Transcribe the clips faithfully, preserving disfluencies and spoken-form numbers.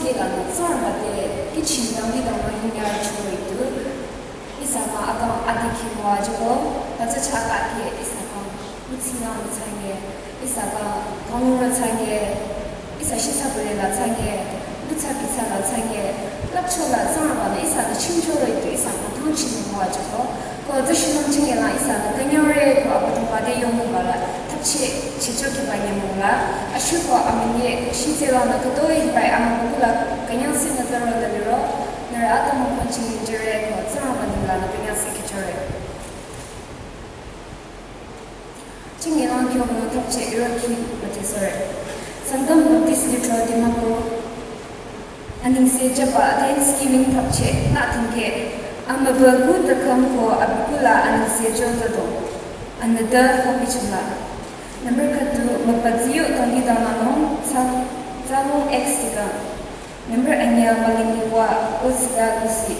Kela nü Tsingrangba te kihchi dangkhidangnang yingyah chore du. Ihsa kang akang adi khinwa jüko, hütsü chah kake ihsa kang mütsinglang mütsange, ihsa kang kanglungrü tsange, ihsa shisa bürela tsange, mütsa bitsa la tsange, lüpcho la Tsingrangba nü ihsa kang chingchore du ihsa kang tangchimwa jüko. Ko tsü shinung chingela ihsa nü künyangre ko Abüdongba te yongmüba la thapche chicho kiba nyümong la, ashuko amünyi shitse la nü kütoi hibai amübükuh la künyangsi nü zaro nü liro, nührü atümung khon chingi jüre ko Tsingrangba nengla nü künyangsi kichore. Chingilang kyo nü thapche iroh ki mütesore. Sangtam Baptist Lithro Dimapur. Anengse jüba Thanksgiving thapche nü tingke. Amübü gu takam ko abükuh la anengse jüzado. Anüta kopi chula. Number khüdu mübü ziyo dangkhidangnangnung tsa-, tsalung X tika. Number anyüh mülimiwa ko sida ko si.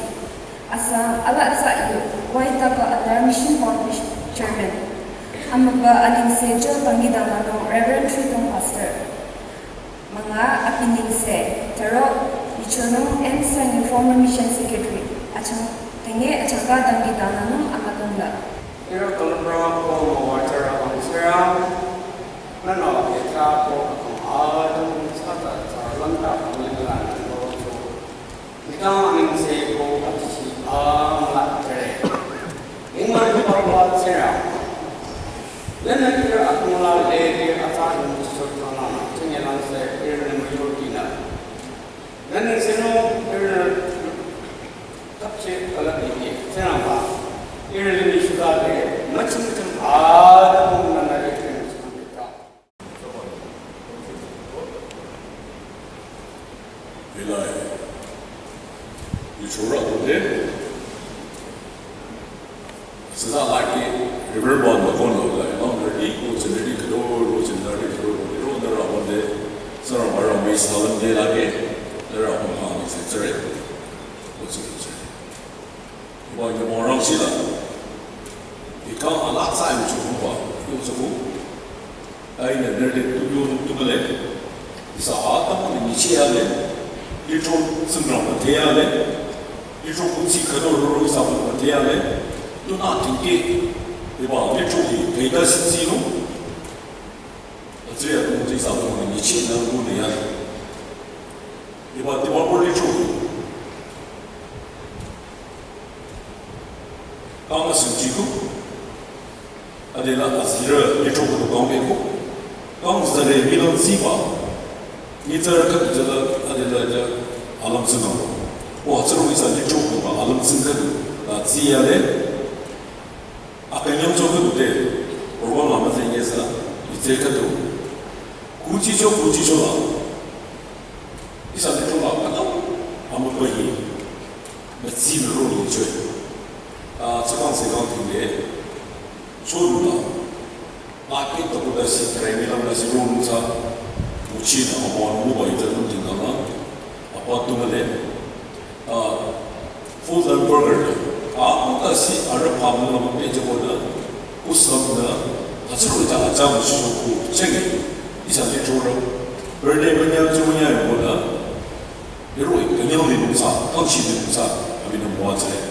Asa ala tsa yu, Y W Adar Mission Board Chairman. Amübü anengse jü dangkhidangnangnung Reverend Tridong Pastor. Münga abi nengse, thüro, Michonung M Sanyu former mission secretary, achang, tenge achangka dangkhidangnangnung amüdongla. Ira kalambra ko mo wachara angsera, nana yata ko akong adam sata sarlanta panglingra nando so. Nika anengse ko atsi amla tere. Ingmar ko parwa tsera. Lena kira akmula lege ata nung sotana. Chingelang se irne mayo dina. Lena seno ir thapche kala dike. Tsera ba. Irne shuda de. Machum chum adam nana de. Ilai. Ichora tote. Sida laki Reverend Bon Bakon lo ilai. Long ready ko cheneri kado, ko cheneri kado, ko nero nera bonde. Sara bara mai salam de laki. Nera bon ha ni se tsere. Ko se tsere. Wa nyümong rangchila. Ika ala tsai uchu huwa, yuzuku. Aina nerde tuyo tumale. Isa ata mo ni chi ale. Litro Tsingrangba te ale. Litro kunsi kado roro isa ba te ale. Tuna tingke. Iba litro hi kaita sinsi no. Atsaya kunsi isa ba ni chi na ru ne ya. Iba tiba ko litro. Kang asing jiku. Adela azira litro ko kang beko. Kang zare milan ziba. Ni zara ka zara adela ja alam sina. O hatsaro isa litro ko alam sin ka du. La ziya le. Akanyang cho ka du te. Orwa mama zengesa. Itse ka du. Kuchi cho, kuchi cho la. Isa litro la ka du. Amu pa hi. Mütsi müro ni chwe. A, tsakang sekang tingde. Chorula. Market to kuda si try mi lam la si ro nung sa. Muchi na amo anu ba ita nung tingkang la. Apa tu male. A, full time worker. A, kuda si ara pa mu la pe je koda. Kusam na. Hatsuru ita aja muchi ku chenge. Isa litro ro. Berde banya junya koda. Iro, kanyang li nungsa, kangshi li nungsa, abi nung mwa tsere.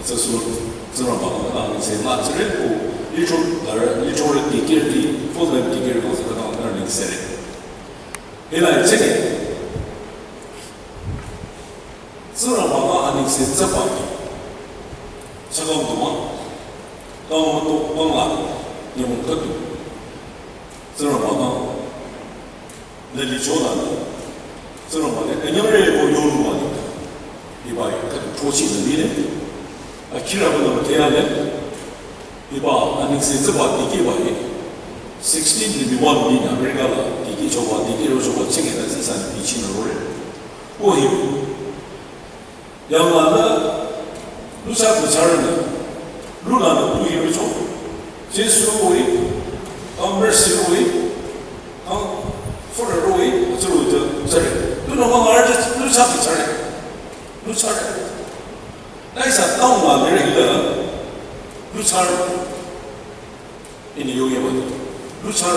Atsa su, Tsingrangba kang kang se la tsere ko, litro, lara, litro re tikir di, full time tikir kang se kang kang ni sere. Ila tsere. Tsingrangba kang ani se tsapa. Tsakang tuma. Kang mato, kang la, nyamung katu. Tsingrangba kang. Nü licho la nü. Tsingrangba le, kanyang re ko yonu wa ni. Iba ya, ka thochi nü ni le. Akira ba nü te ya le. Iba, ani se tse ba dike ba ye. Sixteen ni bi wa ni America la, dike cho ba, dike ro cho ba, chenge na si sa ni bichi na ro re. O hi. Yang la nü, lu sa ku sa re nü, lu la nü lu yi re cho, Jesu ro yi, kang mercy ro yi, kang fura ro yi, tsu ro yi, sa re. Lu nü ma ma re, lu sa ku sa re, lu sa re. Nai sa tang la le re yi la, lu sa re. Ini yo yaba. Lu char,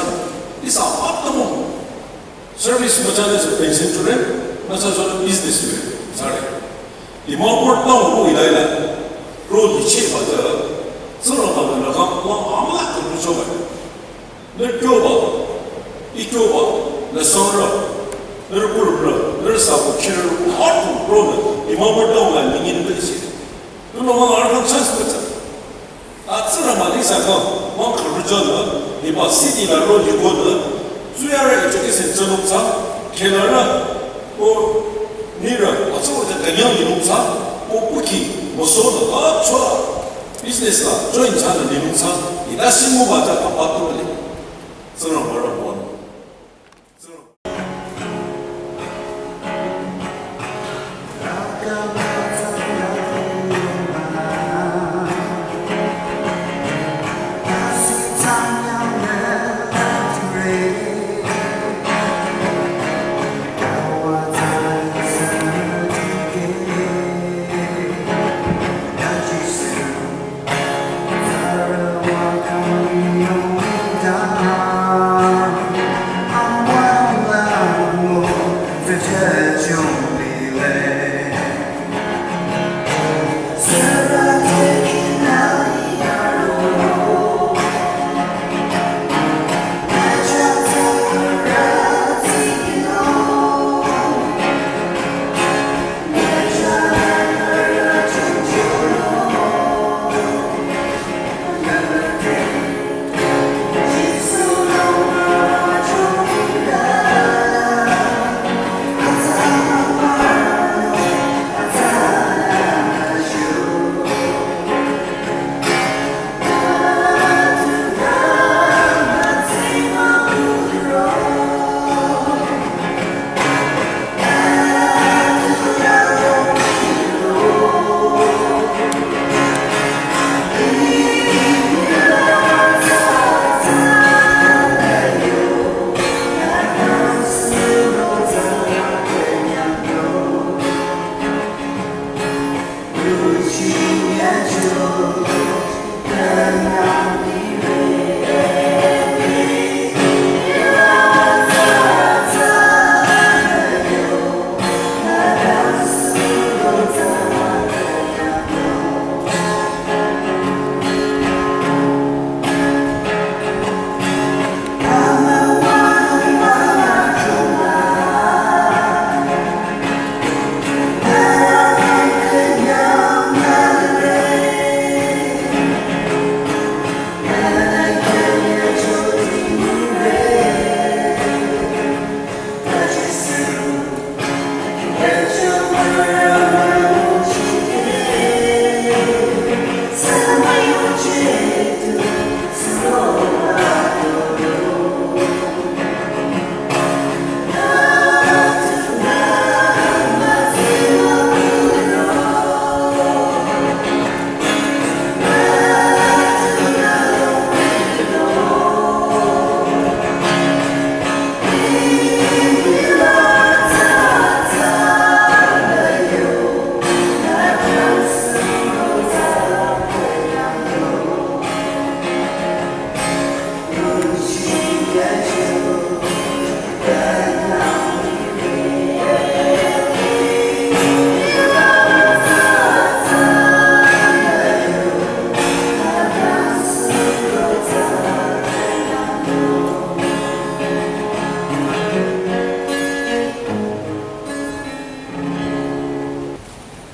isa aptamo. Service machane se pension chure. Nüsa sü business me, sorry. Dimapur town ko ilaila. Ro licheh ba tsü, Tsingrangba nü nü kang wa amüla kang choba. Nü kyoba, i kyoba, nü sangra, nü kurra, nü sabu chirru, atu ro nü, Dimapur town la ningin besi. Nü mama la chance besi. A Tsingrangba nü saka, wang kharüjanü, hiba city la ro likonü, tsuyara education tsanung tsang, khelara, o nira, atsa wata kanyang linung tsang, o kuki, mosonü, a tsua, business la, join tsang linung tsang, ita simu wata papa tole. Tsingrangba rang wang.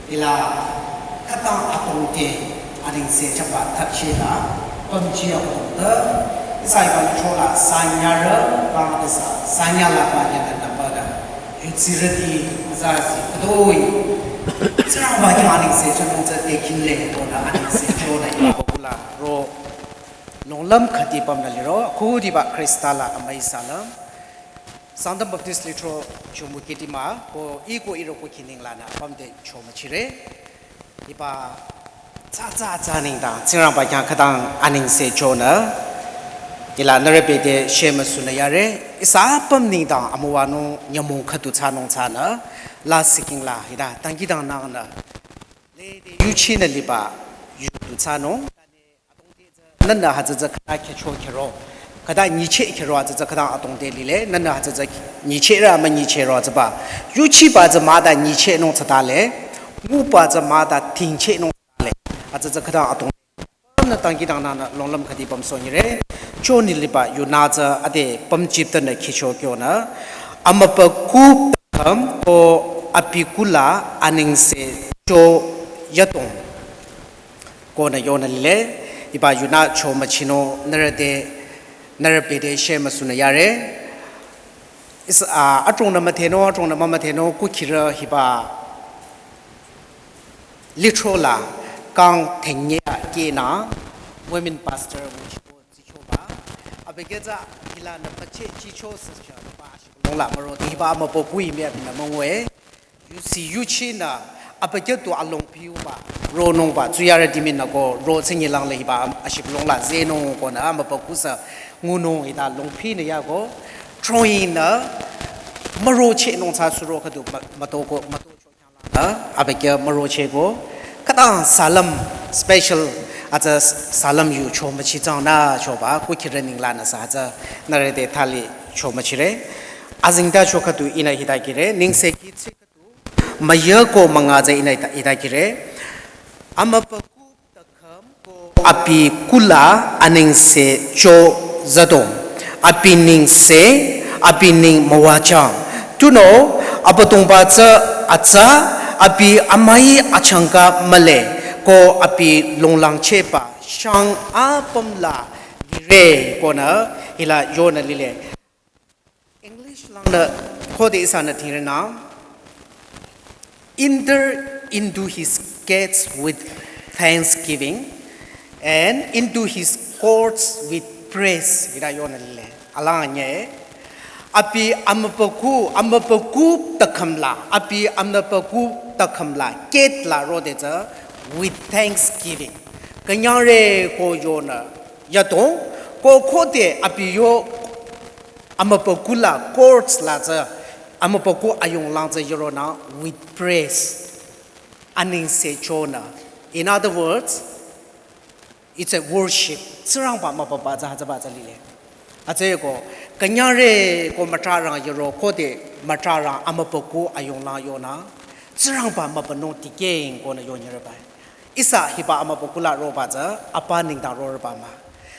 Hila khütang atongte anengse chaba thapchila pümji akongte, ihsa hiba lithro la sanyarü, bang ihsa sanyala ba yangka namba da. Yutsirüti, azazi, khütoi. Tsingrangba khyang anengse chanung tsü te kinle kona anengse chona hiba kula ro. Nonglüm khüti pümna liro, akhudiba Khrista la amüi salüm. Sangtam Baptist Lithro Chumukedima, ko iko iro ko kining lanü pümde chomüchire. Hiba tsü tsü tsü nengdang, Tsingrangba khyang khütang anengse chonü. Hila nührü bete shemüsunü yare, ihsa apüm nengdang amüwanung nyümong khüdu thsanung thsanü, la siking la, hila, tangkidang nangnü. Lede yuchinü liba, yudu thsanung. Nünü hütsü tsü khüta khecho khero. Khüta nyicheh khiro atsütsü khüta atongte lile, nünü hütsütsü nyicheh ra münyicheh ro atsüba. Yuchiba tsü mah ta nyichehnung tsütale, nguba tsü mah ta tingchehnung tsütale. Atsütsü khüta atong. Nü tangki tangnanü longlüm khüdi pümsoh nyire. Choni liba yunü tsü ade pümjiptanü khicho kyonü. Amübükuh takhüm ko abi kuh la anengse cho yadong. Konü yonü lile, hiba yunü cho müchinung nührü te, nührü bete share müsunü yare. Is, ah, adrongnü müdhenung, adrongnü mümüdhenung, kukhirü hiba lithro la kang thenye a kenü, women pastor, which ko zichoba. Abükyü tsü hilanü pache chicho sü cha ba ashibülung la müro, hiba amübükuh imi abinü müngue. Yusi yuchinü, abükyü tu alongpiuba, ronungba, tsuyarüti minü ko, ro tsinyi lang le hiba, am-, ashibülung la zenung konü, amübükuh sü ngunung hita longpinü yako, troinü, mürochehnung tsü suro khüdu, mü-, mütoko, mütocho khyanglangnü, abükyü mürochehko, khüta salam, special, atsü salam yu cho müchi tsangnü choba, kukhirü nenglanü sü atsü, nührü te thali cho müchire, azengtacho khüdu ihnü hita kire, nengsekhi tsi müyü ko münga tsü ihnü hita, hita kire. Amübükuh takhüm ko abi kuh la anengse cho yadong. Abi nengse, abi neng müwajang. Tunüo, Abüdongba tsü atsa, abi amüi achangka mühle, ko abi longlangchehba shang apüm la lire konü hila yonü lile. English langnü khode ihsanü tingrenü, "Enter into his gates with thanksgiving and into his courts with praise." Hita yonü lile. Alanganye, abi amübükuh, amübükuh takhüm la, abi amübükuh takhüm la, gate la rode tsü with thanksgiving. Künyangre ko yonü yadong, ko khode abi yo amübükuh la courts la tsü, amübükuh ayonglang tsü yoronü with praise. Anengse chonü. In other words, it's a worship. Tsingrangba mübüba tsü hütsüba tsü lile. Hütsüeko, künyangre ko mütrarang yoro, khode mütrarang amübükuh ayonglang yonü, Tsingrangba mübünung dikehng konü yonyireba. Ihsa hiba amübükuh la roba tsü, apa nengdang roreba mah.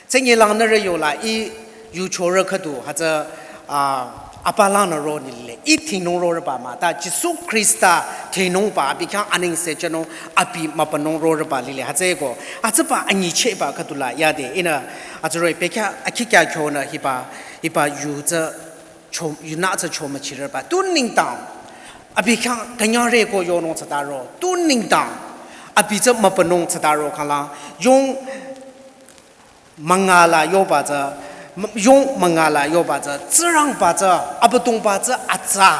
Tsinyi lang nührü yola ih yuchorü khüdu, hütsü, ah, apa langnü ronile. Ih dhingnung roreba mah. Ta Jisu Khrista dhingnungba, abi khyang anengse jünung, abi mübünung roreba lile. Hütsüeko, hütsüba anyichehba khüdu la yade. Ihnü, hütsüroh-i bekhyah, akikya kyonü hiba, hiba yu tsü, cho, yunü tsü cho müchireba. Tu nengdang, abi khyang künyangre ko yonung tsütaro. Tu nengdang, abi tsü mübünung tsütaro khala. Yong münga la yoba tsü, m-, yong münga la yoba tsü, Tsingrangba tsü, Abüdongba tsü atsa.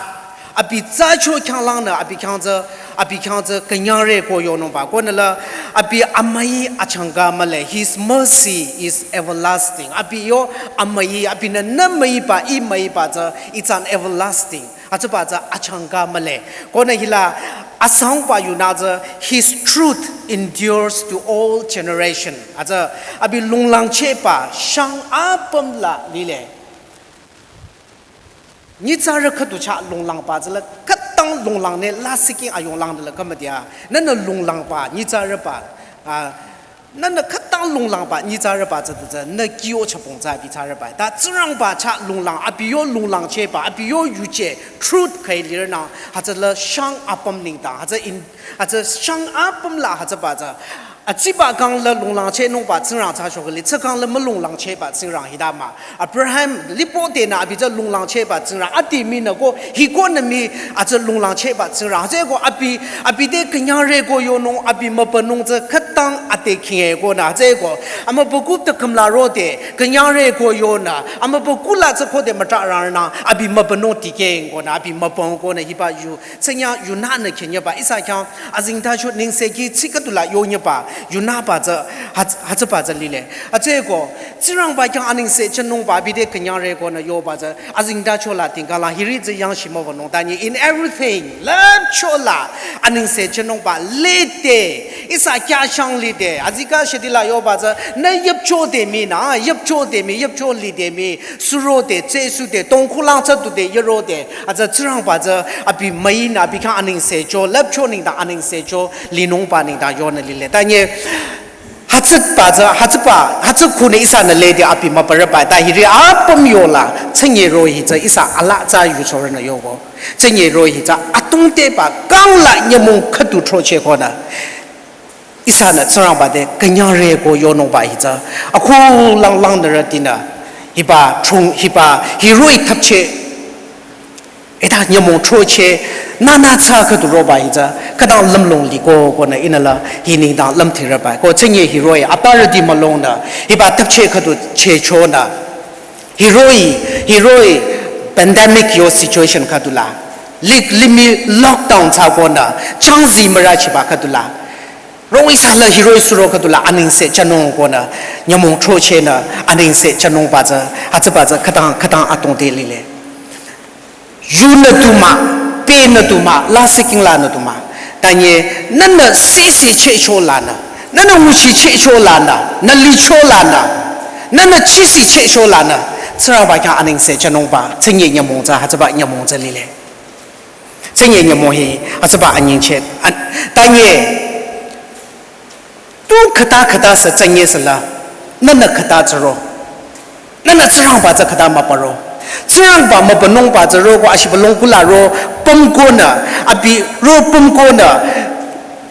Abi tsü cho khyanglangnü, abi khyang tsü, abi khyang tsü künyangre ko yonungba. Konü la, abi amüi achangka mühle, his mercy is everlasting. Abi yo amüi, abinü nü müiba, ih müiba tsü, it's an everlasting. Hütsüba tsü achangka mühle. Konü hila asangba yunü tsü, his truth endures to all generation. Hütsü abi longlangchehba shang apüm la lile. Nyitsarü khüdu chah longlangba tsü la khütang longlangne lasihking ayonglangne la khümüdya. Nünü longlangba nyitsarüba, ah, nünü khütang longlangba nyitsarüba tsü tu tsü, nü kyo chapong tsü abi tsarüba. Ta Tsingrangba chah longlang, abi yo longlangchehba, abi yo yuje, truth khüi lirünang, hütsü la shang apüm nengdang, hütsü in, hütsü shang apüm la hütsüba tsü. Atsiba kang la longlangchehnungba Tsingrang tsü shokali, tsü kang la mülonglangchehba Tsingrang hita mah. Abraham lipo tenü abi tsü longlangchehba Tsingrang, ati minü ko, hi ko nü mi, atsü longlangchehba Tsingrang. Hütsüeko abi, abi te künyangre ko yonung, abi mübünung tsü khütang ate khinge konü. Hütsüeko, amübükuh takhüm la rode, künyangre ko yonü, amübükuh la tsü khode mütrarang nü, abi mübünung dikehng konü, abi mübünung konü, hiba yu, tsünya yunü nü khenyeba, ihsa khyang, azengtacho nengsekhi tsi khüdu la yonyeba, yunüba tsü, hüts-, hütsüba tsü lile. Hütsüeko, Tsingrangba khyang anengse jünungba abi te künyangre konü yoba tsü, azengtacho la tingkala hiri tsü yangshi mübünung. Tanyi in everything, lüpcho la, anengse jünungba lede, ihsa khyang Ang lide, azikeh shidi la yoba tsü, nü yüpcho de mi nü, yüpcho de mi, yüpcho lide mi, suro de, tsesu de, tongkhulang tsü du de, yero de, atsü Tsingrangba tsü, abi müinü, abi khyang anengsecho, lüpcho nengdang anengsecho, linungba nengdang yonü lile. Tanye, hütsüba tsü, hütsüba, hütsü khunü ihsanü lede abi müpürüba, ta hiri apüm yola, tsinye roh-i tsü, ihsa alaa tsü yuchorünü yoko. Tsinye roh-i tsü, atungteba, kangla nyümong khüdu throcheh konü. Ihsanü Tsingrangba te künyangre ko yonungba hi tsü. Akhulang langnürütinü. Hiba chung, hiba, hiroh-i thapcheh. Eta nyümong throcheh. Nünü tsü khüdu roba hi tsü. Khütang lümlong liko konü ihnü la hi nengdang lümthirüba. Ko tsinye hiroh-i aparüti mülongnü. Hiba thapcheh khüdu chehchonü. Hiroh-i, hiroh-i pandemic yo situation khüdu la. Lik limih lockdown thsa konü. Changzi mürachiba khüdu la. Rong-i sala hiroh-i suro khüdu la anengse thsanung konü, nyümong throchehnü anengse thsanungba tsü, hütsüba tsü khütang, khütang atungte lile. Yunü du mah, penü du mah, lasih kinglanü du mah. Tanye, nünü sesi chehcho lanü, nünü nguchi chehcho lanü, nü licho lanü, nünü chisi chehcho lanü, Tsingrangba khyang anengse thsanungba, tsinye nyümong tsü, hütsüba nyümong tsü lile. Tsinye nyümong hi, hütsüba anyingcheh. An-, tanye, tu khüta khüta sü tsinye süla, nünü khüta tsüro. Nünü Tsingrangba tsü khüta müpüro. Tsingrangba müpünungba tsüro ko ashiba longkula ro, pümkonü, abi ro pümkonü,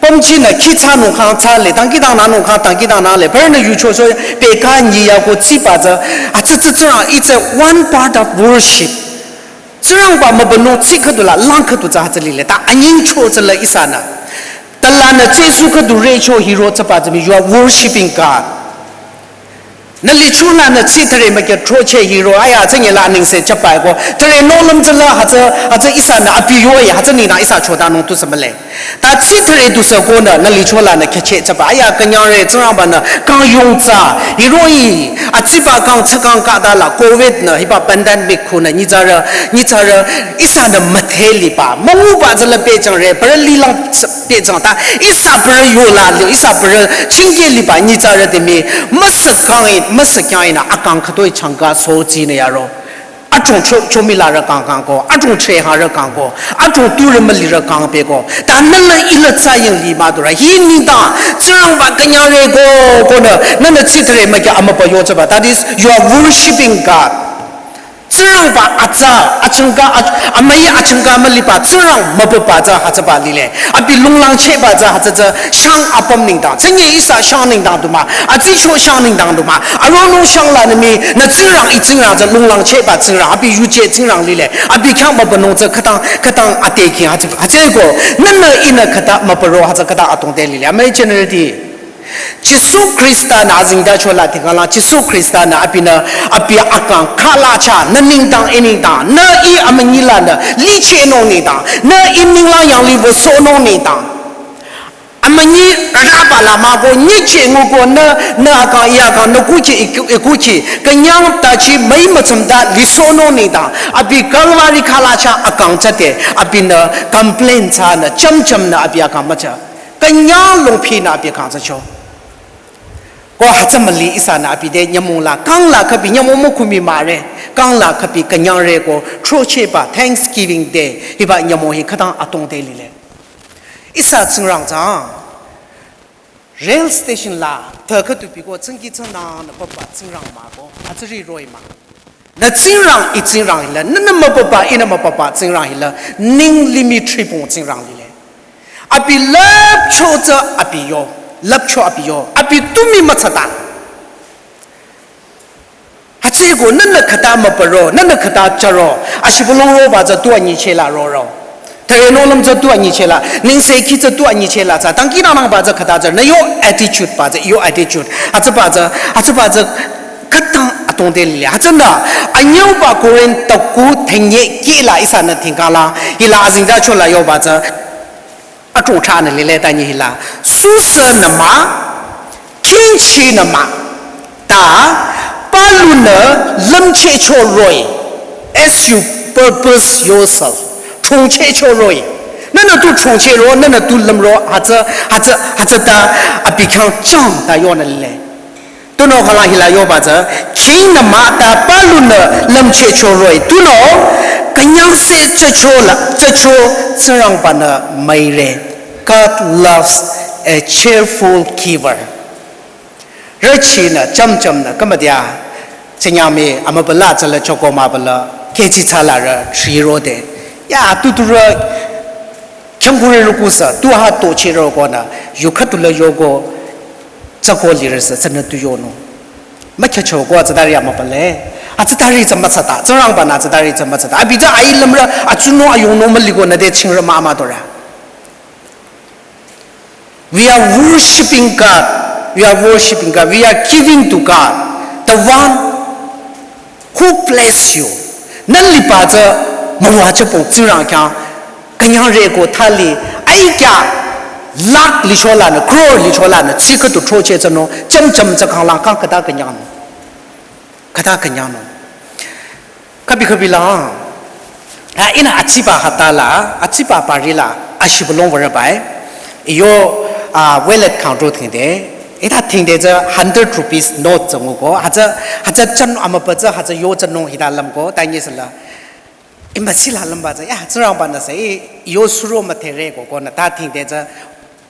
pümchinü, khi thsanung khang thsale, dangkhidangnangnung khang, dangkhidangnangle, parünü yucho so, pekha nyiya ko tsiba tsü, atsü tsü Tsingrang, it's a one part of worship. Tsingrangba mübünung tsi khüdu la lang khüdu tsü hütsü lile. Ta anyingcho tsü la ihsanü. Ta lanü tsesu khüdu recho hiroh thsaba tsü mi, you are worshiping God. Nü licho lanü tsi thüre müke throcheh hiroh, aya tsü nye la anengse thsaba ko. Thüre nohlüm tsü la hütsü, hütsü ihsanü abi yo ya, hütsü nina ihsa chodanung tusü mühle. Ta tsi thüre tusü konü, nü licho lanü khehcheh thsaba. Aya künyangre Tsingrangba-nü kang yong tsü. Hiroh-i, atsiba kang tsü kang khüta la covid nü, hiba pandemic khunü, nyitsarü, nyitsarü, ihsanü müdhe liba. Münguba tsü la pehjangre, parü lilang tsü pehjang ta. Ihsa parü yola lio, ihsa parü chingke liba, nyitsarü te mi, müsü kang-i, müsü khyang-i nü, akang khütoi changka so tsinü yaro. Adrong cho, chomi larü kang kang ko, adrong che harü kang ko, adrong turü mülirü kang pe ko. Ta nünü ila tsaying li müdurü. Hi nengdang, Tsingrangba künyangre ko, konü, nünü tsi thüre müke amübü yo thsaba. That is, you are worshiping God. Tsingrangba atsa, achangka, ach-, amüi achangka müliba, Tsingrang mübüba tsü hütsüba lile. Abi lunglangchehba tsü hütsü tsü shang apüm nengdang. Tsinye ihsa shang nengdang du mah. Atsicho shang nengdang du mah. Aronung shang lanü mi nü Tsingrang i Tsingrang tsü lunglangchehba Tsingrang. Abi yuje Tsingrang lile. Abi khyang mübünung tsü khütang, khütang ate ki hütsü, hütsüeko. Nünü ihnü khüta müpüro hütsü khüta atungte lile. Amüi generati. Jisu Khrista-nü azengtacho la tingkala, Jisu Khrista-nü abinü, abi akang khala cha, nü nengdang i nengdang, nü i amünyi lanü, lichehnung nengdang, nü i ninglang yanglih wüsohnung nengdang. Amünyi raba la mah ko, nyicheh nguko nü, nü akang i akang nü kuchi i ku-, i kuchi, künyang tachi müi mütsümta lisohnung nengdang, abi Kalvari khala cha akang chate, abinü complain thsanü, cham chamnü abi akang mücha. Künyang longphinü abi kang thsacho. Ko hütsü müli ihsanü abi te nyümong la, kang la khübi nyümong mükhumi mahre, kang la khübi künyangre ko, throchehba Thanksgiving Day, hiba nyümong hi khütang atungte lile. Ihsa Tsingrang tsü, rail station la, thü khüdu bi ko, tsingki tsünangnü papa Tsingrang mah ko, hütsüri roh-i mah. Nü Tsingrang i Tsingrang hila, nünü müpapa, ihnü müpapa Tsingrang hila, ning limih thripong Tsingrang lile. Abi lüpcho tsü abi yo, lüpcho abi yo, abi tu mii mütsata. Hütsüeko nünü khüta müpüro, nünü khüta charo, ashibülung roba tsü tu anyicheh la roro. Thüre nohlüm tsü tu anyicheh la, nengsekhi tsü tu anyicheh la tsü, dangkhidangnangba tsü khüta tsü, nü yo attitude ba tsü, yo attitude. Hütsüba tsü, hütsüba tsü, khütang atungte lile. Hütsünü, anyüuba Korinth taku thünye kih la ihsanü tingkala, hila azengtacho la yoba tsü, adrong thsanü lile tanye hila. Susünü mah, khingchinü mah, ta, palunü lümchehcho roh-i, as you purpose yourself, chongchehcho roh-i, Nühnü tu chongchehro, nühnü tu lümro, hütsü, hütsü, hütsüta abi khyang chang ta yonü lile. Tunüo khala hila yoba tsü, chingnü mah ta palunü lümchehcho roh-i, tunüo, künyangse tsücho la, tsücho Tsingrangba-nü müire. God loves a cheerful giver. Rüchinü, chamchamnü, kamadia, chinyami, amübüla tsüla choko mübüla, kechi tsüla rü, chirode. Ya, tuturü, changkure rukusa, tu ha to chiro konü, yu khütula yoko, tsako lirüsa, tsünü tu yonung. Mükyacho ko atsütari amübüle. Atsütari tsü mütsata, Tsingrangba-nü atsütari tsü mütsata. Abi tsü ai lümrü, atsunung ayongnung müliko nüde chingrü mah müdorü. We are worshiping God. We are worshiping God. We are giving to God. The one who bless you. Nü liba tsü müwajüpung Tsingrang khyang künyangre ko thali ai kya lakh licholanü, crore licholanü, tsi khüdu throcheh tsünung, chamcham tsü khanglang kang khüta künyangnung. Khüta künyangnung. Kabi kabi la, a, ihnü atsiba hütala, atsiba parila, ashibülung würe bai. Iyo, a, wallet khyang ro thingde. Ita thingde tsü hundred rupees note tsü nguko. Hütsü, hütsü chan amübü tsü, hütsü yo tsünung hita lümko, ta nyisela. Ima sila lümba tsü, ya, Tsingrangba-nü sü, i, yo suro müthere ko, konü ta thingde tsü,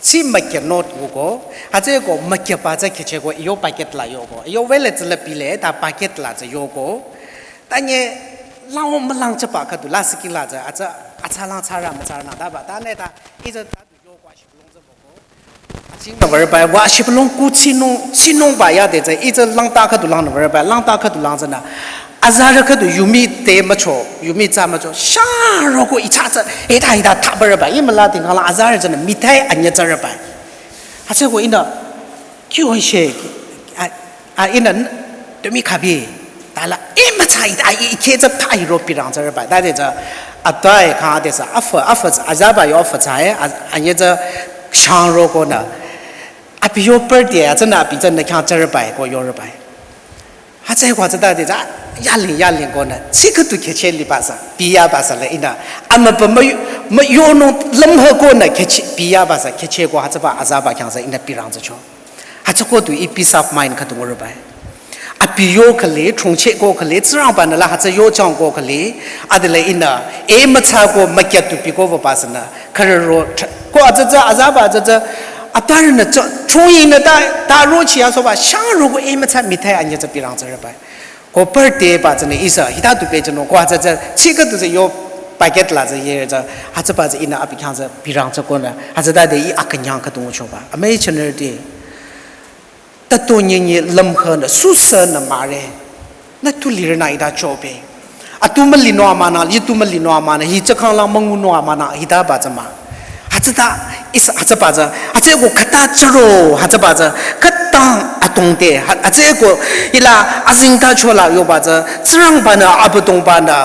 tsi mükya note nguko, hütsüko mükyaba tsü khyücheko, iyo pocket la yoko, iyo wallet tsüla pile, ta pocket la tsü yoko. Ta nye, lang mülang chaba khüdu la siki la tsü, atsü, atsü lang tsara mütsarünü taba, ta ne ta, itsü ta du yoko ashibülung tsü boko. Achingnü würe bai, wa ashibülung ku tsinung, tsinungba yade tsü, itsü langta khüdu langnü würe bai, langta khüdu lang tsünü. Azarü khüdu yumi te mücho, yumi tsü mücho, sharoko itsü tsü, ita ita thaba würe bai, imüla tingkala azarü tsünü mithai anyü tsürü bai. Hütsüko ihnü, kyu hoi she, a, a, ihnü, tumi kabi, tala, e mütsa ita, i, i khe tsü ta hiro pirang tsürü bai. Tade tsü, atai kha de tsü, afü, afü, azaba yo afü tsü, e, a, anyü tsü, shangro konü. Abi yo birthday, atsünü abi tsünü khyang tsürü bai, ko yore bai. Hütsüko tsütade tsü, yaling, yaling konü, tsi khüdu khyücheh liba sü, biyaba sü le ihnü. Amübü mü, müyonung lümhü konü khyücheh, biyaba sü, khyücheko hütsüba azaba khyang sü ihnü pirang tsücho. Hütsüko du i peace of mind khüdu würe bai. Abi yo khale, chongcheh ko khale, Tsingrangba-nü la hütsü yo chang ko khale, adile ihnü, e mütsa ko mükya tu pi ko würe ba sünü, khürü ro, ch-, ko atsütsü, azaba atsütsü, atarünü cho, chongyinü ta, ta rochi asoba, sharoko e mütsa mithai anyü tsü pirang tsürü bai. Ko birthday ba tsünü ihsa, hita tu pe tsünü, ko atsütsü, tsi khüdu tsü yo pocket la tsü ye tsü, hütsüba tsü ihnü abi khyang tsü pirang tsü konü, hütsütade i akünyang khüdu nguchoba. Amüi chünürüti. Tato nyenye lümhünü, süsünü mare. Nü tu lirünü ita chobe. Atu mülinung amünü, yitu mülinung amünü, hi tsü khanglang müngunung amünü, hitaba tsü mah. Hütsüta, ihsa, hütsüba tsü, hütsüko khüta chüro, hütsüba tsü, khütang atongte, hü-, hütsüko, hila, azingta chola yoba tsü, Tsingrangba-nü, Abüdongba-nü,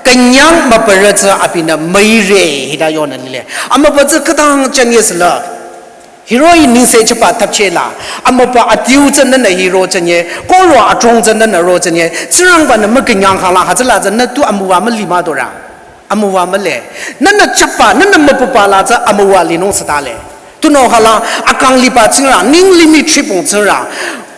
künyang mübürü tsü abinü müire, hita yonü lile. Amübü tsü khütang chünye süla. Hiroh-i nengse chaba thapcheh la, amübü adiu tsünü nü hiro tsünye, koro adrong tsünü nü ro tsünye, Tsingrangba-nü mükünyang khala hütsüla tsünü tu amüwa müli müdorü. Amüwa mühle. Nünü chaba, nünü mübüba la tsü amüwa linung sütale. Tunüo khala, akang liba Tsingrang, neng limih tribung Tsingrang.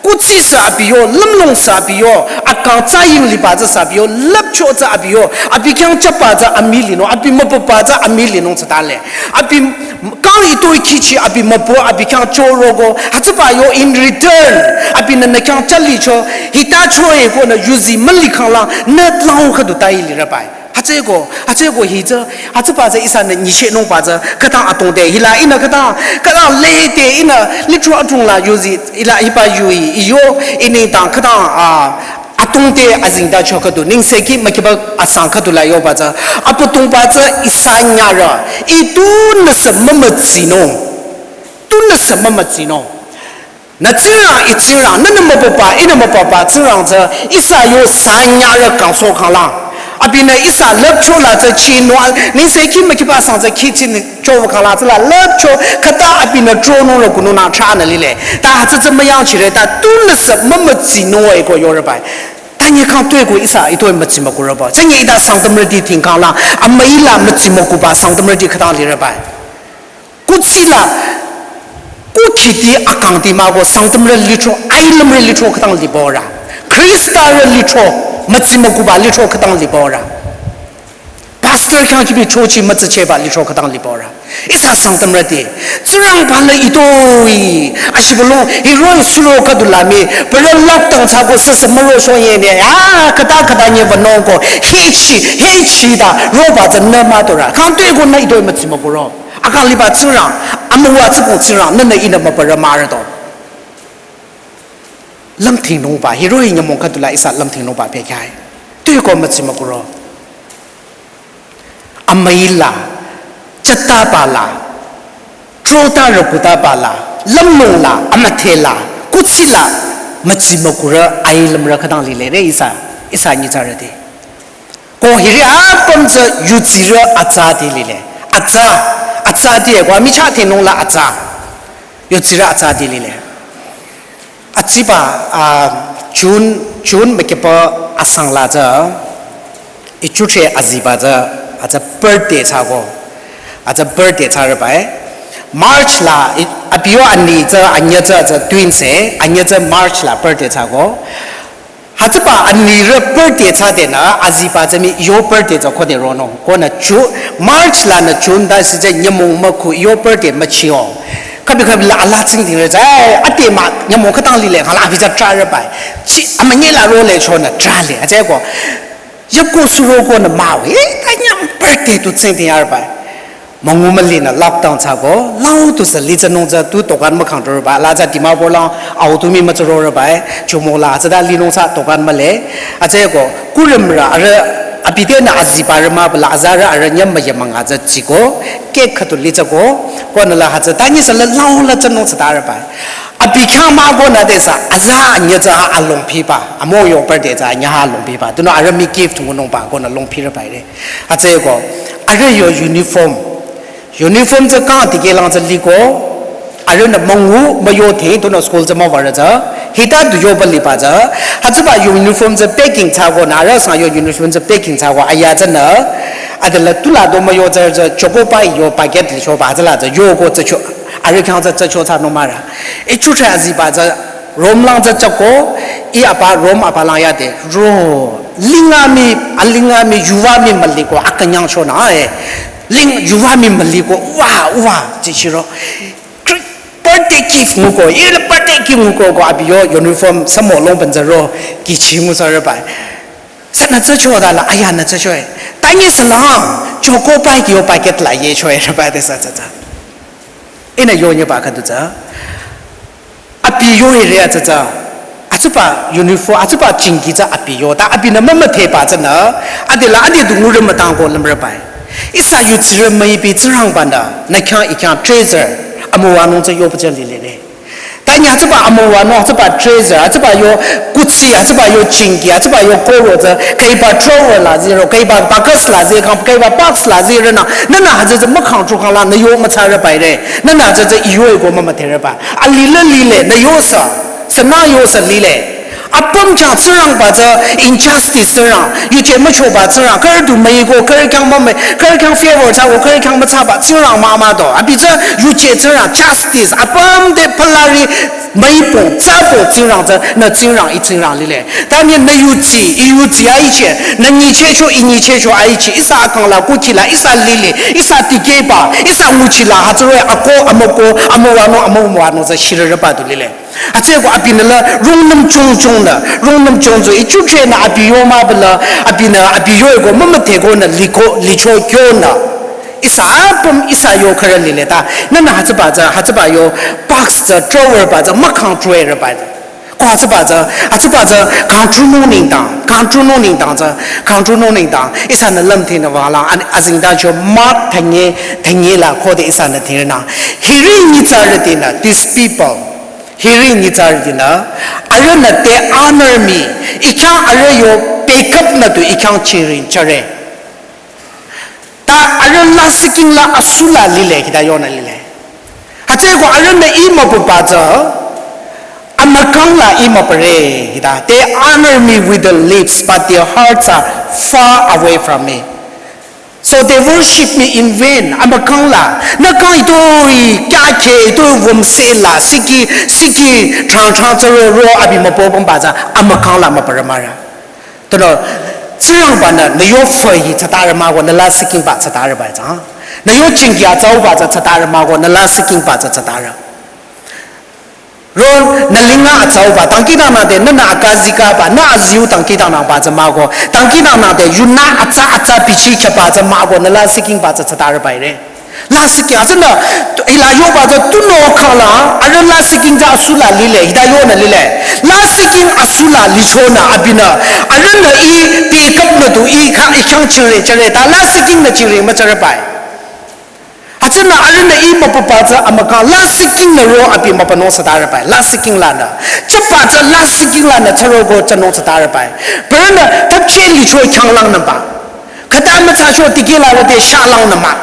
Kuthsi sü abi yo, lümlong sü abi yo, akang tsaying liba tsü sü abi yo, lüpcho tsü abi yo, abi khyang chaba tsü amii linung, abi mübüba tsü amii linung tsütale. Abi kang itoi khichi abi mübü, abi khyang choroko, hütsüba yo in return, abinü nü khyang chalicho, hita choe konü yuzi müli khanglang, nü lang khüdu tai lirü bai. Hütsüko, hütsüko hi tsü, hütsüba tsü ihsanü nyishenungba tsü, khütang atongte, hila ihnü khütang, khütang lede ihnü, litro adrong la yuzi, hila hiba yui, iyo, i nengdang khütang, a, atongte azingta cho khüdu, nengsekhi mükiba asang khüdu la yoba tsü, Abüdongba tsü ihsa nyarü, i tunüsü mümütsinung, tunüsü mümütsinung. Nü Tsingrang, i Tsingrang, nünü mübüba, ihnü mübüba, Tsingrang tsü, ihsa yo sanyarü kangsoh khanglang. Abinü ihsa lüpcho la tsü chinung, nengsekhi mükiba sang tsü khichin chowa khanglang tsüla lüpcho, khüta abinü tronung ro kunung nang chanü lile. Ta hütsü tsü müyangchire, ta tunüsü mümütsinung eko yore bai. Ta Nyekang tueko ihsa itoi mütsi mükurüba. Tsünye ita Sangtamrüti tingkangla, amüila mütsi mükuba Sangtamrüti khütang lirüba. Kuthsila, kukhiti akangti mako Sangtamrü lithro, ailümrü lithro khütang libora. Khristarü lithro, mütsi mükuba lithro khütang libora. Pastor khyang kibi chochi mütsücheba lithro khütang libora. Ihsa Sangtamrüti. Tsingrangba la itoi. Ashibülung, hiroh-i suro khüdula mi, pürü lockdown thsako süsü müro shonye ne. Ah, khüta khüta nye vanongko. Hichi, hichi da, roba tsü nü müdora. Kang tueko nü itoi mütsi mükuro. Akang liba Tsingrang, amüwa tsüko Tsingrang, nünü ihnü müpürü mürüdo. Lümthingnungba, hiroh-i nyümong khüdula ihsa lümthingnungba pehkhai. Tuiko mütsi mükuro. Amüila, chütabala, trota rükütabala, lümlongla, amüthela, kuthsila, mütsi mükurü, ailümrü khütang lile re ihsa, ihsa nyitsarüti. Ko hiri apüm tsü yudsirü atsati lile. Atsa, atsati e, ko michah thingnungla atsa. Yudsirü atsati lile. Atsiba, ah, June, June müküpa asangla tsü, ichuche aziba tsü, atsü birthday thsako. Atsü birthday thsarübai. March la, i-, abiyo ani tsü, anyü tsü, tsü twins e, anyü tsü March la birthday thsako. Hütsüba anirü birthday thsadenü, aziba tsü mi yo birthday tsü khode ronung. Konü Ju-, March lanü June da sitse nyümong mükhu yo birthday müchio. Kabi kabi la ala tsingdhingre tsü, ai, ate mah, nyümong khütang lile, khala abi tsü trarübai. Chi, amünyi la role chonü trale, atsüko. Yako surokonü mawe, eh, ta nyüm birthday tu tsingdhing yarübai. Müngu mülinü lockdown thsako, lau tusü litsünung tsü tu tokan mükhang turüba, la tsü Dimapur lang, au tu mi mütsürorübai, chumo la, tsüta linung sa tokan müle, atsüko, kurümrü, arüh, abi tenü azibarü mah bala, azarü arüh nyüm müyamanga tsü tsiko, cake khüdu litsüko, konü la hütsü, ta nyisü la lau la tsünung tsütarübai. Abi khyang mah konü tesü, aza anyü tsü ha alongphiba, amo yo birthday tsü anyü ha alongphiba, tunüo arüh mi gift ngunungba, konü longphirübai re. Atsüko, arüh yo uniform. Uniform tsü kang dikehlang tsü liko, arühnü müngu müyo the, tunüo school tsü müwarü tsü, hita du yoba liba tsü, hütsüba uniform tsü packing thsakonü, arüh sang yo uniform tsü packing thsako, aya tsünü, adela tula do müyo tsü tsü, choco pie yo packet lichoba, hütsüla tsü, yoko tsü cho, arüh khyang tsü tsü cho thsanung mürü. Ichuche aziba tsü, Rome lang tsü tsüko, i apa Rome apa lang yade, ro, lingami, alingami, yuvami müliko, akünyang chonü, eh. Ling yuvami müliko, wa, wa, jichiro. Kri-, birthday gift nguko, i birthday gift nguko ko abi yo uniform samo long penzaro, kichi ngusarübai. Sünü tsü chodala, aya nü tsü choe. Ta nyisü la, choco pie ki yo packet la ye choe rübai tesü tsü tsü. Ihnü yonyeba khüdu tsü. Abi yo area tsü tsü. Atsüba uniform, atsüba chingki tsü abi yo. Ta abinü mümüdheba tsünü. Adela ade du ngurü mütangko lümrübai. Ihsa yudsirü müipi Tsingrangbanü, nü khyang i khyang treasure, amüwanung tsü yoba tsü lile ne. Ta nyü atsüba amüwanung, atsüba treasure, atsüba yo kuthsi, atsüba yo chingki, atsüba yo koro tsü, khüiba drawer la ziro, khüiba box la zi, khang, khüiba box la ziro nü, nünü hütsü tsü mükhang chukang la, nü yo mütsarübai re, nünü hütsü tsü i yo iko mümüdherübai. Alile lile, nü yosü, sünü yosü lile. Apüm chah Tsingrangba tsü injustice Tsingrang, yuje müchoba Tsingrang, khürü du müiko, khürü khyang mümüi, khürü khyang favor thsako, khürü khyang müthsaba Tsingrang mah mah do. Abi tsü yuje Tsingrang, justice, apüm te palari müipong, tsüpong Tsingrang tsü, nü Tsingrang, i Tsingrang lile. Ta nyü nü yudsi, i yudsi aichi, nü nyichehcho, i nyichehcho aichi, ihsa akang la, kuki la, ihsa lili, ihsa tikehba, ihsa nguchi la, hütsüroh-i ako, amüko, amüwanung, amüwanung tsü shirürüba du lile. Atsüko abinü la rungnüm chungchungnü, rungnüm chungchung, ichukhenü abi yo mah bala, abinü abi yo iko mümüdhekonü liko, licho kyonü. Ihsa apüm, ihsa yo khürü lile ta. Nünü hütsüba tsü, hütsüba yo box tsü, drawer ba tsü, mükhang drawer ba tsü. Ko hütsüba tsü, hütsüba tsü, kangchunung nengdang, kangchunung nengdang tsü, kangchunung nengdang. Ihsanü lümthinü wala, an, azengtacho Mark thünye, thünye la khode ihsanü thinü. Hiri nyitsarütinü, these people. Hiri nyitsarütinü, arühnü they honor me, i khyang arüh yo pick up nü du i khyang chiring chare. Ta arüh la siking la asula lile, kita yonü lile. Hütsüko arühnü i mübüba tsü, Amükang la ih müpüre hita. They honor me with the lips, but their hearts are far away from me. So they worship me in vain. Amükang la, nü kang itoi, kyakhe itoi wümse la, siki, siki, trang trang tsüro ro, abi müpo pümba tsü, amükang la müpürü mara. Tunüo, Tsingrangba nü, nü yo fü hi tsütarü mah ko, nü lasihking ba tsütarü ba tsü. Nü yo chingki atsauba tsü tsütarü mah ko, nü lasihking ba tsü tsütarü. Ro, nü linga atsauba, dangkhidangnang te, nünü akazikaba, nü aziu dangkhidangnangba tsü mah ko, dangkhidangnang te, yunü atsa atsa bichi chaba tsü mah ko, nü lasihking ba tsü tsütarü ba ire. Lasihking, atsünü, ila yoba tsü tunüo khala, arüh lasihking tsü asula lile, hita yonü lile. Lasihking asula lichonü abinü, arühnü ih, pikap nü tu ih kha, ih khyang chire, chire, ta lasihking nü chire, müchire ba. Atsünü arühnü ih müpüba tsü amükang lasihking nü ro abi müpünung tsütarü ba, lasihking lanü. Chaba tsü lasihking lanü tsüro ko tsünung tsütarü ba. Pürünü tapche licho khyanglang nü ba. Khüta mütsacho tikehla te shalang nü mah.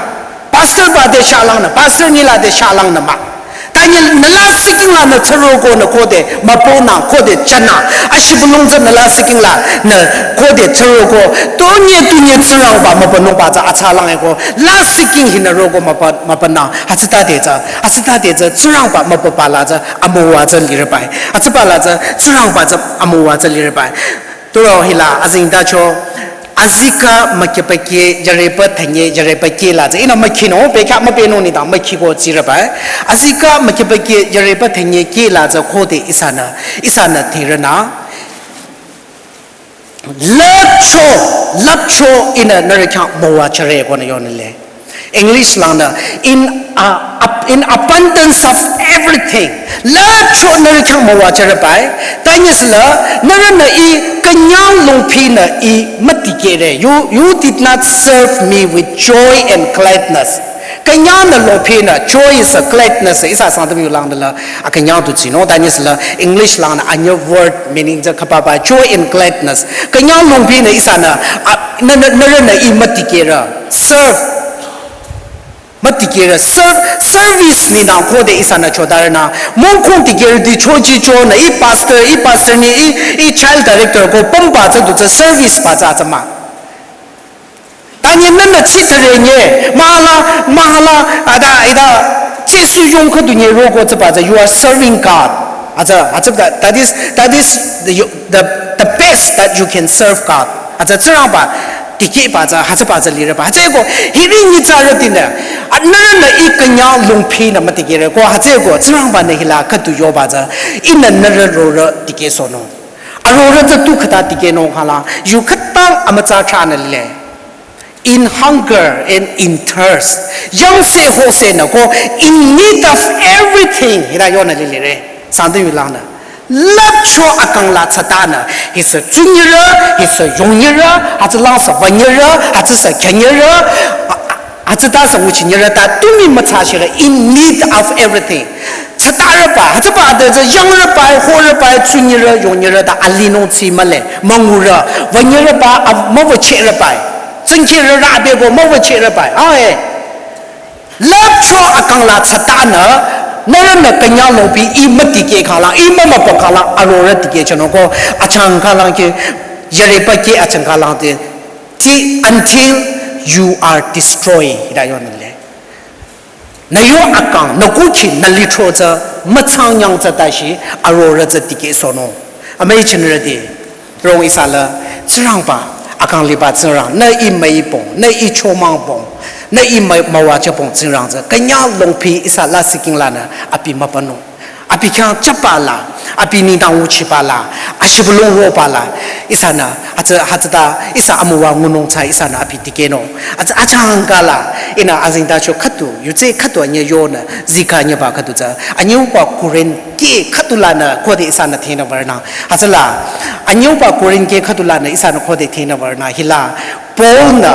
Pastor ba te shalang nü, pastor nila te shalang nü mah. Tanye nü lasihking lanü tsüro ko nü khode, müponang khode chanü. Ashibülung tsü nü lasihking lanü khode tsüro ko. Tunye tunye Tsingrangba müpünungba tsü atsalang e ko. Lasihking hinü ro ko müpü, müpünang. Hütsüta te tsü, hütsüta te tsü Tsingrangba müpüba la tsü amüwa tsü lire ba. Hütsüba la tsü Tsingrangba tsü amüwa tsü lire ba. Turo hila azengtacho, azikeh mükhipakeh, yarepü thanye, yarepü keh la tsü. Ihnü mükhinung, bekhyah müpenung nengdang mükhi ko tsire ba. Azikeh mükhipakeh, yarepü thanye keh la tsü khode ihsanü, ihsanü thirünü. Lüpcho, lüpcho ihnü nührü khyang müwajüre konü yonile. English langnü, in, uh, ab-, in abundance of everything. Lüpcho nührü khyang müwajüre ba. Tanyesüla, nührünü ih künyang longphinü ih mütikehre. You, you did not serve me with joy and gladness. Künyangnü longphinü, joy is a gladness, ihsa Sangtam yulangnü la, akünyang tu tsünung, tanyesüla, English langnü, a new word meaning tsü khübaba, joy and gladness. Künyang longphinü ihsanü, a, nü, nü, nührünü ih mütikehre, serve. Mütikehre, serve, service nengdang khode ihsanü chotarünü, mongkhong tikehrüti chochichonü, ih pastor, ih pastor ni, ih, ih child director ko pümba tsü du tsü service ba tsü tsü mah. Tanye nünü chitare nye, mahala, mahala, ada, ida, chisu yong khüdu nye roko tsüba tsü, you are serving God. Atsü, atsü, that, that is, that is the, the, the best that you can serve God. Atsü Tsingrangba, tikehba tsü, hütsüba tsü lire ba. Hütsüeko, hiri nyitsarütinü, a, nührünü ih künyang longphinü mütikehre ko, hütsüeko, Tsingrangbanü hila khüdu yoba tsü, ihnü nührü rorüh tikehsohnung. Arorüh tsü tu khüta tikehnung khala, yu khütang amütsa thranü lile. In hunger and in thirst. Yangse hosenü ko in need of everything. Hita yonü lilire. Sangtam yulangnü. Lüpcho akang la tsütanü. Hisü tsunyirü, hisü yongyirü, hütsülang sü wünyirü, hütsü sü khenyirü, a, a, hütsüta sü nguchinyirü ta tumi mütsashirü in need of everything. Tsütarüba, hütsüba de tsü yangrüba, horüba, tsunyirü, yongyirü ta alinung tsi mühle, müngurü, wünyirüba, a, müwüchehrüba. Tsunkirü rü abeko müwüchehrüba. Ae. Lüpcho akang la tsütanü, nührünü künyang longphi ih mütikeh khala, ih mümüpa khala, arorüh tikehchonung ko, achangkalang ke, yarepü keh achangkalang te, ti, until you are destroyed. Hita yonü lile. Nü yo akang, nü kukhi, nü lithro tsü, mütsang nyang tsü tashi, arorüh tsü tikehsohnung. Amüi chinrüti, rong ihsa la, Tsingrangba, akang liba Tsingrang, nü ih müipong, nü ih chomangpong, nü ih mü-, müwajüpong Tsingrang tsü, künyang longphi ihsa lasihking lanü, abi müpünung. Abi khyang chaba la, abi nengdang nguchiba la, ashibülung roba la, ihsanü, atsü, hütsüta, ihsa amüwa ngunung tsü, ihsanü abi tikehnung. Atsü, achangkala, ihnü azengtacho khüdu, yutse khüdu anye yonü, zikeh anyeba khüdu tsü, anyeuba Korinth keh khüdu lanü, khode ihsanü thenü würnü. Hütsüla, anyeuba Korinth keh khüdu lanü, ihsanü khode thenü würnü, hila, Paul-nü,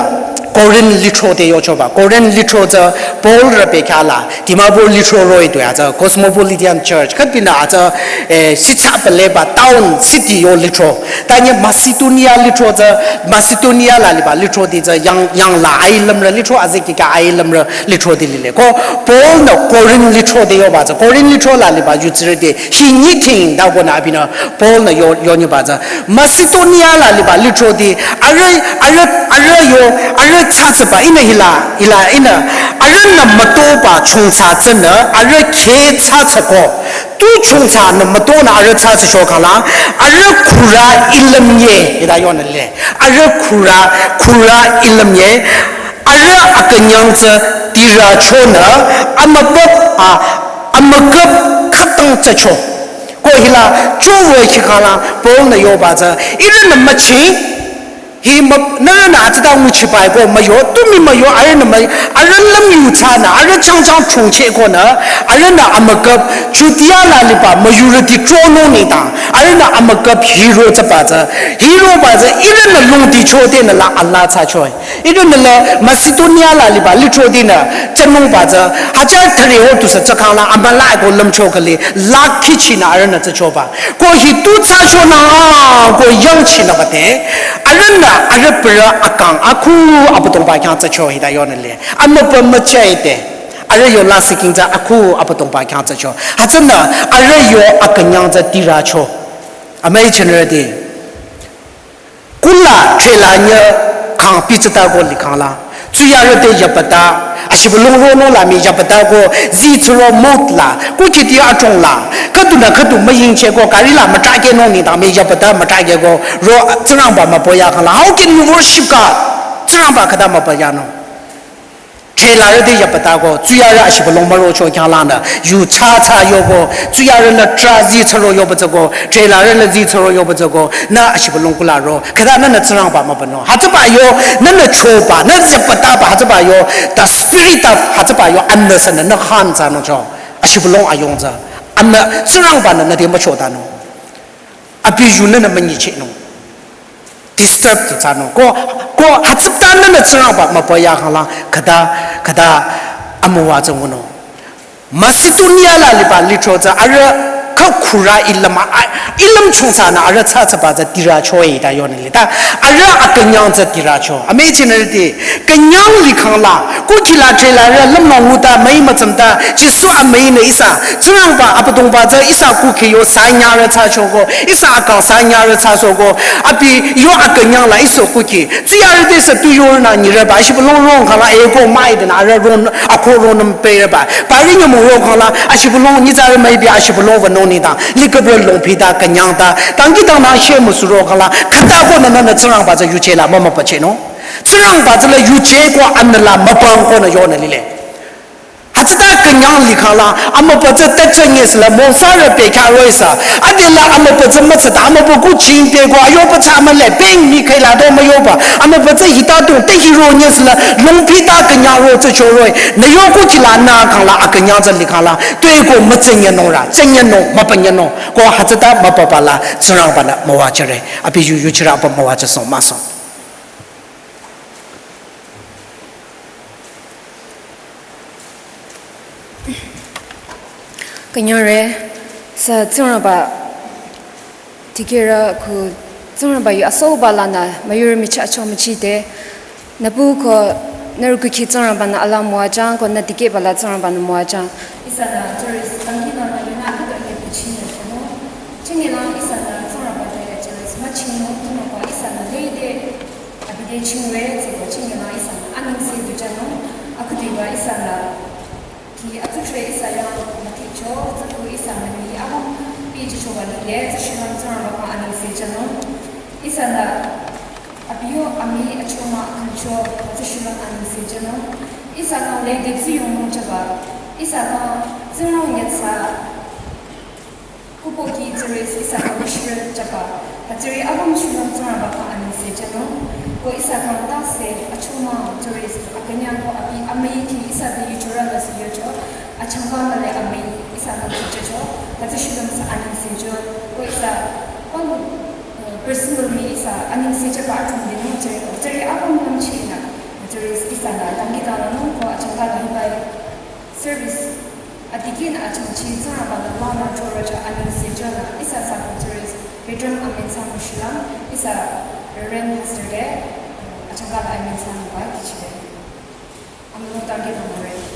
Korinth lithro te yochoba. Korinth lithro tsü Paul rü pekhala, Dimapur lithro roh-i tu ya tsü cosmopolitan church. Khatbinü a tsü, eh, sitsa peleba town city yo lithro. Tanye Macedonia lithro tsü, Macedonia la liba lithroti tsü yang, yang la ailümrü lithro, azikika ailümrü lithroti lile. Ko Paul nü Korinth lithro te yoba tsü, Korinth lithro la liba yutsirüti, hi nyiting da konü abinü Paul nü yo, yonyiba tsü, Macedonia la liba lithroti, arüh, arüh, arüh yo, arüh tsütsüba, ihnü hila, hila, ihnü, arühnü mütoba chongcha tsünü, arüh kheh tsütsüko, tu chongchanü mütonü arüh tsütsü shokhala, arüh khürü ilümye, ita yonü le. Arüh khürü, khürü ilümye, arüh akünyang tsü tirü chonü, amübüp, a, amükap khütang tsücho. Ko hila, chuwo hikhala, Paul nü yoba tsü, ihrünü müchi, hi mü, nührünü atsüta nguchibai ko müyo, tumi müyo, arühnü mü, arüh lümyu tsünü, arüh changchang chongcheh konü, arühnü amükap, Judea la liba müyurüti tronung nengdang, arühnü amükap hiro tsüba tsü, hiroba tsü, ihrünü lungti chotenü la ala tsüchoi. Ihrünü la Macedonia la liba lithrotinü, tsünungba tsü, hajar thüre ho tusü tsükhangla, amüla ko lümcho khali, la khichinü arühnü tsüchoba. Ko hi tu tsüchonü, ko yangchinü bate, arühnü, arüh pürü akang, akhu, Abüdongba khyang tsücho hita yonü le. Amübü müchete, arüh yo lasih king tsü akhu, Abüdongba khyang tsücho. Hütsünü, arüh yo akünyang tsü tirü cho. Amüi chinrüti. Kula trela nye kang pitsüta ko likhangla. Tsuyarü te yapata, ashibülung ronung la mii yapata ko, zi tsuro mot la, kuchiti atong la, khüdunü khüdu müyingcheh ko, gari la mütrahkehnung nengdang mii yapata mütrahkeh ko, ro Tsingrangba mübü yakhangla. How can you worship God? Tsingrangba khüta mübü yanung. Trelarü te yapata ko, tsuyarü ashibülung mürocho khyanglanü, yu cha cha yoko, tsuyarü la tra zi tsuro yoba tsüko, trelarü la zi tsuro yoba tsüko, nü ashibülung kula ro, khüta nünü Tsingrangba mübünung. Hütsüba yo, nünü choba, nü yapataba, hütsüba yo, the spirit of, hütsüba yo, anü sünü, nü khan tsünung cho, ashibülung ayong tsü, anü Tsingrangbanü nü te müchotanung. Abi yu nünü münyichehnung. Disturb tu tsünung. Ko, ko, hütsütanünü Tsingrangba mübü yakhangla, khüta, khüta, amüwa tsü ngunung. Macedonia la liba lithro tsü, arüh, kha khürü ilüm, a, ilüm chongchanü arüh tsütsüba tsü tirü cho-i ta yonü le. Ta, arüh akünyang tsü tirü cho. Amüi chinrüti, künyang likhangla, kuchila trelarü lümnung nguta müi mütsümta, Jisu amüinü ihsa, Tsingrangba Abüdongba tsü ihsa kukhi yo sanyarü tsüchoko, ihsa akang sanyarü tsüsoko, abi yo akünyang la ihsa kukhi. Tsuyarü te sü tu yorünü nyirüba, ashibülung rong khangla eko müidenü arüh ron, akho ronung perüba. Pari nyümong rong khangla, ashibülung nyitsarü müibi ashibülung wünung nengdang, likübrü longpita künyang ta, dangkhidangnang shemüsu rong khangla, khüta konü nünü Tsingrangba tsü yuje la mümübüchehnung. Tsingrangba tsü la yuje ko anü la mübüng konü yonü lile. Hütsüta künyang likhangla, amübü tsü tachanyesüla, mongsarü pekha roh-i sü, adela amübü tsü mütsata, amübü kuching peko, ayoba tsü amüle, peng mi khüila do müyoba, amübü tsü hita tung, te hiro nyesüla, longpita künyang ro tsü cho roh-i, nü yo kuchila nü khangla, akünyang tsü likhangla, tueko mütsanyenung ra, tsanyenung, mübünyenung, ko hütsüta mübüba la, Tsingrangbanü müwajüre, abi yu yuchirü apüm müwajüsoh müsoh. Künyangre, sü Tsingrangba, dikehrü ko Tsingrangba yu asoba lanü, müyurü michah cho müchide, nüpu ko nührü kukhi Tsingrangbanü ala müwajüng, ko nü dikehba la Tsingrangbanü müwajüng. Ihsanü, tourist, dangkhidangnang yunü khüdu nyi bichinyü chonung. Chingilang ihsanü Tsingrangba te tourist müchingnung, Tsingrangba ihsanü lede, abi te chingwe, tsüko chingilang ihsanü anengse dujünung, akhudiba ihsanü, ki atsudhre ihsa yang müdhecho, tsüko ihsa münyi ahung, bichichoba lile, tsü shulüm Tsingrangba khyang anengse jünung. Ihsanü, abi yo amii achomang akhümcho, tsü shulüm anengse jünung. Ihsanü lede tsuyong müjüba, ihsanü Tsingrang yatsa, kupoki tsüris ihsa kawushirü jüba. Hütsüri apüm shulüm Tsingrangba khyang anengse jünung. Ko ihsa khyang tase achomang tsüris akünyang ko abi amüi ki ihsa te yuchorü la sü yocho. Achangka mühle amüi ihsa khyang sü jücho. Hütsü shulüm sü anengse jü. Ko ihsa pang, eh, personal mi ihsa anengse jüba atümung tsüri ko. Tsüri apüm lümchinü. Service ihsa la dangkhidangnangnung ko achangka la hiba service adikehnü achangchi Tsingrangba-nü langnü chorücho anengse jünü ihsa sakhu service Reverend Amen Sangmo shilüm ihsa Reverend Pastor te achangka la Amen Sangmo ba kichide. Amünung dangkhidangnangre.